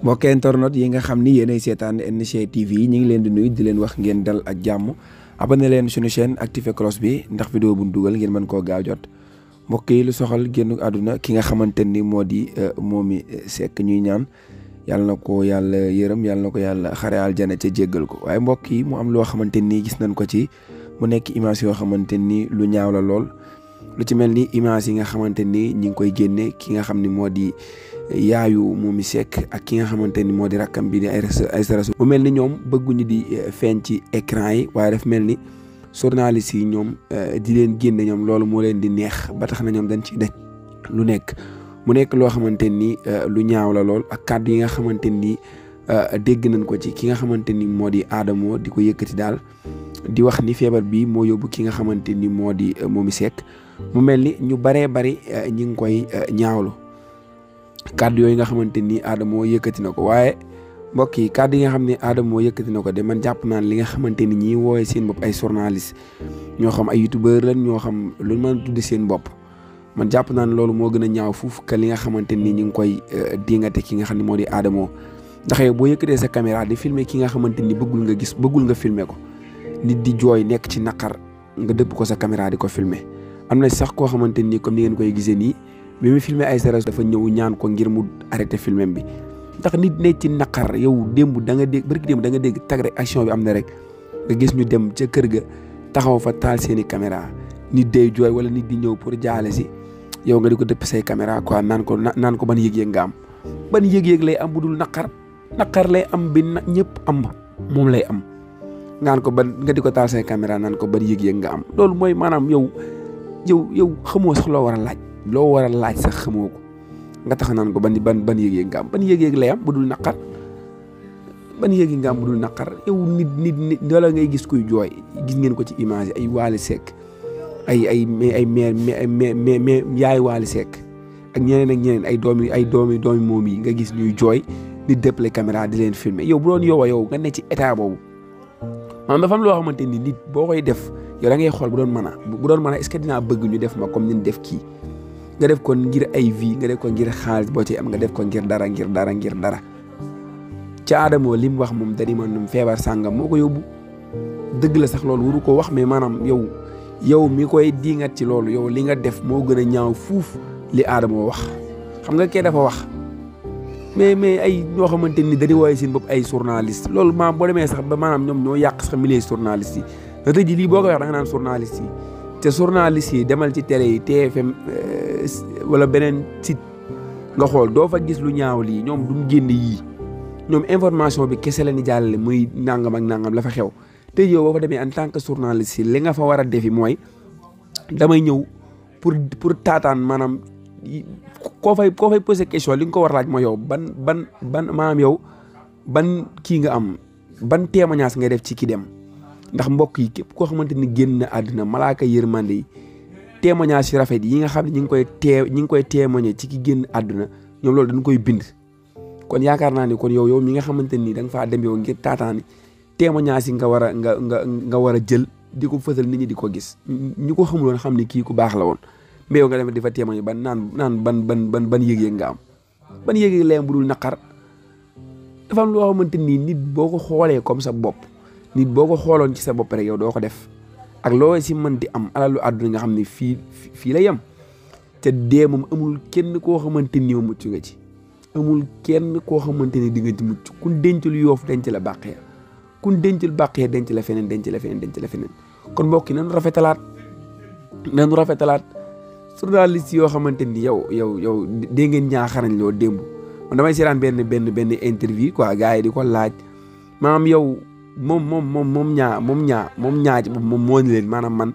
mbokk internet yi nga xam ni yéenay seetaan NG TV yi ñu ngi leen di nuyu di leen wax ngeen dal ak jàmm abonné leen suñu chaîne activé cloche bi ndax vidéo bu ñu dugal ngeen mën koo gaaw jot mbokk yi lu soxal génn àdduna ki nga xamante ni moo di Momy Seck ñuy ñaan yàlla na ko yàlla yërëm yàlla na ko yàlla xare aljana ca jéggal ko waaye mbokk yi mu am loo xamante ni gis nañ ko ci mu nekk image yoo xamante ni lu ñaaw la lool lu ci mel ni image yi nga xamante ni ñi ngi koy génne ki nga xam ni moo di yaayu Momy Seck ak ki nga xamante ni moo di rakkam bi di Aïssa Rassoul mu mel ni ñoom bëgguñu di feeñ ci écran yi waaye daf mel ni journalistes yi ñoom di leen génne ñoom loolu moo leen di neex ba tax na ñoom dañ ci daj lu nekk mu nekk loo xamante ni lu ñaaw la lool ak kàddu yi nga xamante ni dégg nañ ko ci ki nga xamante ni moo di Adamo di ko yëkkati daal di wax ni feebar bi moo yóbbu ki nga xamante ni moo di Momy Seck mu mel ni ñu baree bari ñi ngi koy ñaawlu kàddu yooyu nga xamante ni Adamo yëkkati na ko waaye mbokk yi kàddu yi nga xam ne Adamo yëkkati na ko de man jàpp naan li nga xamante ni ñii wooye seen bopp ay journaliste ñoo xam ay youtubeur lan ñoo xam lu mën a tudde seen bopp man jàpp naan loolu moo gën a ñaaw fuuf que li nga xamante ni ñu ngi koy dingate ki nga xam ne moo di Adamo ndax yow boo yëkkatee sa caméra di filmer ki nga xamante ni bëggul nga gis bëggul nga filmer ko nit di jooy nekk ci naqar nga dëpp ko sa caméra di ko filmer am na sax koo xamante ni comme ni ngeen koy gisee nii bi mu filmé Aïssa Rassoul dafa ñëw ñaan ko ngir mu arrêté filmem bi ndax nit ne ci naqar yow démb da nga dégg barki démb da nga dégg tag rek action bi am na rek nga gis ñu dem ca kër ga taxaw fa taal seeni caméra nit day jooy wala nit di ñëw pour jaale si yow nga di ko dëpp say caméra quoi naan ko ban yëg-yëg nga am ban yëg-yëg lay am bu dul naqar lay am bi ñëpp am moom lay am ngaan ko ban nga di ko taal say caméra naan ko ban yëg-yëg nga am loolu mooy maanaam yow xamoo sax loo war a laaj sax xamoo ko nga tax naan ko ban yëg-yëg nga am ban yëg-yëg lay am bu dul naqar ban yëg-yëg nga am bu dul naqar yow nit wala ngay gis kuy jooy gis ngeen ko ci image yi ay Wally Seck ay mère yaay Wally Seck ak ñeneen ay doomi moom yi nga gis ñuy jooy di déppale caméra di leen filmer yow bu doon yow nga ne ci état boobu maanaam dafa am loo xamante ni nit boo koy def yow da ngay xool bu doon mën a est-ce que dinaa bëgg ñu def ma comme ni ñu def kii nga def ko ngir ay vie nga def ko ngir xaalis boo ci am nga def ko ngir dara ci Adamo li mu wax moom dani man feebar sàngam moo ko yóbbu dëgg la sax loolu waru ko wax mais maanaam yow mi koy diingat ci loolu yow li nga def moo gën a ñaaw fuuf li Adamo wax xam nga kee dafa wax mais ay ñoo xamante ni dañuy wooye seen bopp ay journaliste loolu maanaam boo demee sax ba maanaam ñoom ñoo yàq sax milieu journaliste yi nga tëj ji lii boo ko wax da nga naan journaliste yi te journaliste yi demal ci télé yi TFM wala beneen site nga xool doo fa gis lu ñaaw lii ñoom duñ génn yii ñoom information bi kese la ni jàllale muy nangam ak nangam la fa xew te yow boo fa demee en tant que journaliste yi li nga fa war a defi mooy damay ñëw pour taataan maanaam koo fay posé question li nga ko war a laaj mooy yow ban maanaam yow ban kii nga am ban témoignage ngay def ci ki dem ndax mbokk yi képp koo xamante ni génn na àdduna malaaka yërmande yi témoignage yu rafet yi nga xam ne ñi ngi koy témoigner ci ki génn àdduna ñoom loolu dañ koy bind kon yaakaar naa ni kon yow mi nga xamante ni da nga faa dem yow ngir taataani témoignage yi nga war a jël di ko fësal nit ñi di ko gis ñu ko xamuloon xam ni kii ku baax la woon mais yow nga dem di fa témoigner ban yëg-yëg nga am ban yëg-yëg lay am bu dul naqar dafa am loo xamante ni nit boo ko xoolee comme sa bopp nit boo ko xooloon ci sa bopp rek yow doo ko def ak loo si mën di am alalu àdduna nga xam ne fii la yem te dee moom amul kenn koo xamante ni mucc nga ci amul kenn koo xamante ni di nga ci mucc kun dencul Yoof denc la Bàqee kun dencul Bàqee denc la feneen kon mbokk yi nañu rafetalaat journaliste yoo xamante ni yow dégg ngeen ñaaxarañ loo démb man damay seetaan benn interview quoi gars yi di ko laaj maanaam yow moom ñaa ci moom moo ni leen maanaam man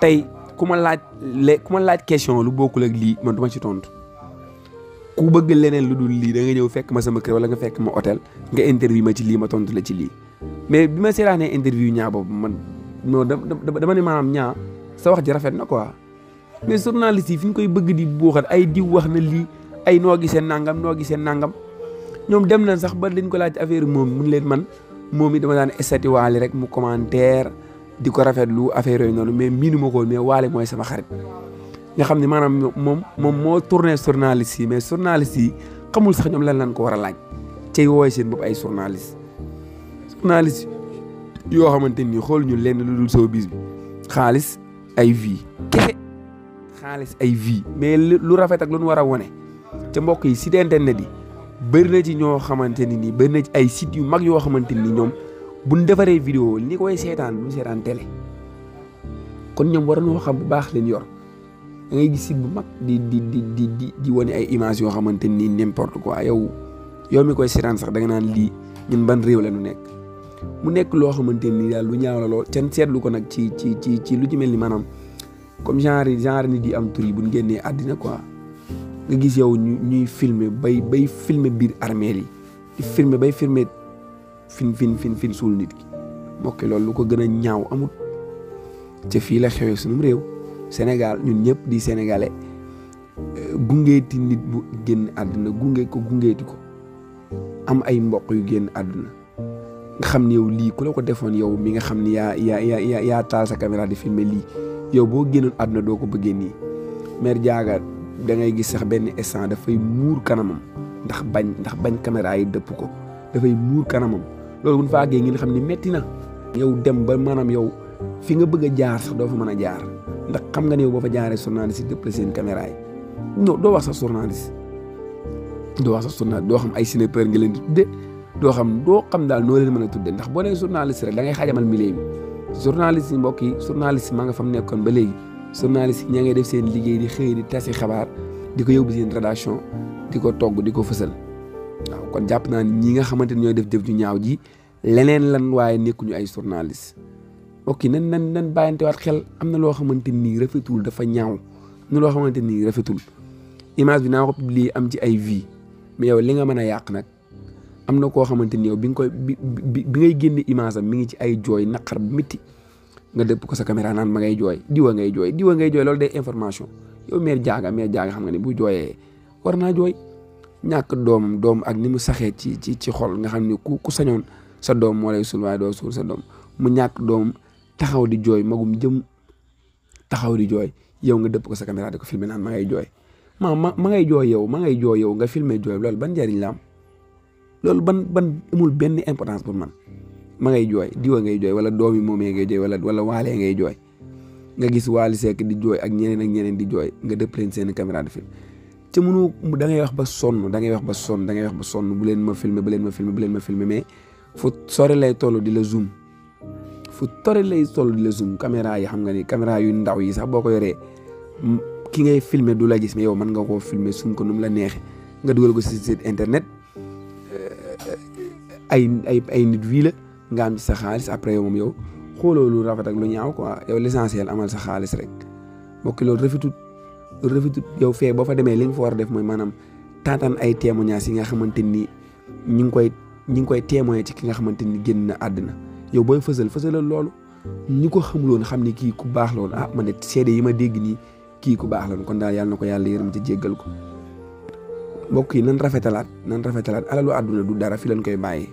tey ku ma laaj question lu bokkul ak lii man du ma ci tontu ku bëgg leneen lu dul lii da nga ñëw fekk ma sama kër wala nga fekk ma hôtel nga interview ma ci lii ma tontu la ci lii mais bi ma seetaanee interview ñaa boobu man non dama ne maanaam ñaa sa wax ji rafet na quoi mais journaliste yi fi ñu koy bëgg di buuxat ay diw wax na lii ay noo gisee nangam ñoom dem nañ sax ba dañ ko laaj affaire mun leen man moom it dama daan estati Wally rek mu commentaire di ko rafetlu affaire yooyu noonu mais miinu ma ko mais Wally mooy sama xarit nga xam ne maanaam moom moo tourné journaliste yi mais journaliste yi xamul sax ñoom lan lañ ko war a laaj cay wooy seen bopp ay journaliste yoo xamante ni xool ñu lenn lu dul showbiz bi xaalis ay vie kese xaalis ay vie mais lu rafet ak lu nu war a wone ca mbokk yi site internet yi bëri na ci ñoo xamante ni nii bëri na ci ay sites yu mag yoo xamante ni ñoom buñ defaree vidéo ni koy seetaan buñ seetaan télé kon ñoom war nañoo xam bu baax leen yor da ngay gis site bu mag di wane ay images yoo xamante ni n'importe quoi yow mi koy seetaan sax da nga naan lii ñun ban réew la ñu nekk mu nekk loo xamante ni daal lu ñaaw la lool ten seetlu ko nag ci lu ci mel ni maanaam comme genre nit yi am tur yi buñ génnee àddina quoi nga gis yow ñuy filmer bay filmer biir armeel yi di filmer bay filmer fin suul nit ki mbokk loolu lu ko gën a ñaaw amut ca fii la xewee sunum réew Sénégal ñun ñëpp di sénégalais gungeeti nit bu génn àdduna gungeeti ko am ay mbokk yu génn àdduna nga xam ne yow lii ku la ko defoon yow mi nga xam ne yaa taal sa caméra di filmer lii yow boo génnoon àdduna doo ko bëggee nii Mère Diaga da ngay gis sax benn instant dafay muur kanamam ndax bañ caméra yi dëpp ko dafay muur kanamam loolu bu ñu fa àggee ngeen xam ne metti na yow dem ba maanaam yow fi nga bëgg a jaar sax doo fa mën a jaar ndax xam nga ne yow boo fa jaaree journaliste yi dëpp seen caméra yi non doo wax sax journaliste doo xam ay sniper nga leen di tudde doo xam daal noo leen mën a tudde ndax boo nee journaliste rek da ngay xajamal milieu bi journaliste yi mbokk yi journaliste maa nga fa mu nekkoon ba léegi journaliste yi ñaa ngay def seen liggéey di xëy di tasi xabaar di ko yóbbu seen rédaction di ko togg di ko fësal waaw kon jàpp naa ni ñi nga xamante ni ñooy def ju ñaaw ji leneen lan waaye nekkuñu ay journaliste ok nan bàyyantewaat xel am na loo xamante ni rafetul dafa ñaaw am na loo xamante ni rafetul image bi naa ko publier am ci ay vie mais yow li nga mën a yàq nag am na koo xamante ni yow bi ngay génne image am mi ngi ci ay jooy naqar bu métti nga dëpp ko sa caméra naan ma ngay jooy diwa ngay jooy loolu day information yow Mère Diaga xam nga ne bu jooyee war naa jooy ñàkk doom ak ni mu saxee ci xol nga xam ne ku sañoon sa doom moo lay sul waaye doo suul sa doom mu ñàkk doom taxaw di jooy magum jëm taxaw di jooy yow nga dëpp ko sa caméra di ko filmer naan ma ngay jooy ma ngay jooy yow nga filmer jooy loolu ban njariñ la am loolu ban amul benn importance pour man ma ngay jooy diwa ngay jooy wala doomi moomee ngay jooy wala waalee ngay jooy nga gis Wally Seck di jooy ak ñeneen di jooy nga dëpp leen seen caméra di film te mënu da ngay wax ba sonn bu leen ma filmer mais fu sori lay toll di la zoom caméra yi xam nga ni caméra yu ndaw yi sax boo ko yoree ki ngay filmer du la gis mais yow mën nga koo filmer zoom ko nu mu la neexee nga dugal ko si site internet ay nit wii la nga am ci sa xaalis après yow moom yow xooloo lu rafet ak lu ñaaw quoi yow l'essentiel amal sa xaalis rek mbokk loolu rafetut yow fee boo fa demee li nga fa war a def mooy maanaam taataan ay témoignages yi nga xamante ni ñi ngi koy témoigner ci ki nga xamante ni génn na àddina yow booy fësalal loolu ñi ko xamuloon xam ni kii ku baax la woon man de seede yi ma dégg nii kii ku baax la woon kon daal yàlla na ko yàlla yërëm ci jéggal ko mbokk yi nan rafetalaat alalu àdduna du dara fi lañ koy bàyyi